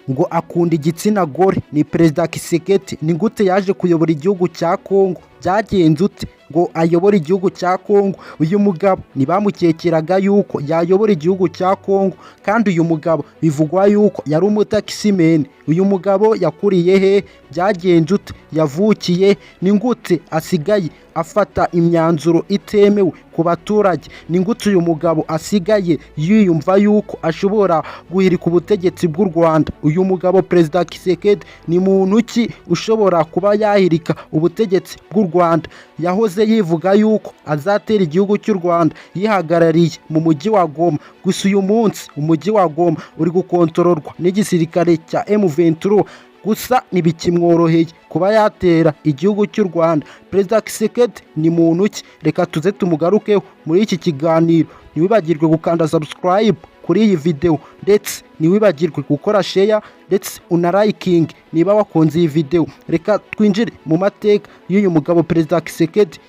Ngo akunda igitsina gore. Ni Perezida Tshisekedi. Ni gute yaje kuyobora igihugu cya Kongo? Byagenze ute ngo ayobore igihugu cya Kongo? Uyu mugabo ntibamukekeraga yuko yayobora igihugu cya Kongo, kandi uyu mugabo bivugwa yuko yari umutakisimeni. Uyu mugabo yakuriye he? Byagenze ute? Yavukiye? Ni gute asigaye afata imyanzuro itemewe ku baturage? Ni gute uyu mugabo asigaye yiyumva yuko ashobora guhirika ubutegetsi bw'u Rwanda? Uyu mugabo Perezida Tshisekedi ni muntu ki ushobora kuba yahirika ubutegetsi bw'u Rwanda? Yahoze yivuga yuko azatera igihugu cy'u Rwanda yihagarariye mu mujyi wa Goma. Gusa uyu munsi umujyi wa Goma uri gukontororwa n'igisirikare cya M23. Gusa ntibikimworoheye kuba yatera igihugu cy'u Rwanda. Perezida Tshisekedi ni muntu ki? Reka tuze tumugarukeho muri iki kiganiro. Ntiwibagirwe gukanda subscribe kuri iyi video, ndetse ntiwibagirwe gukora share, ndetse unarayikinge niba wakunze iyi video. Reka twinjire mu mateka y'uyu mugabo Perezida Tshisekedi.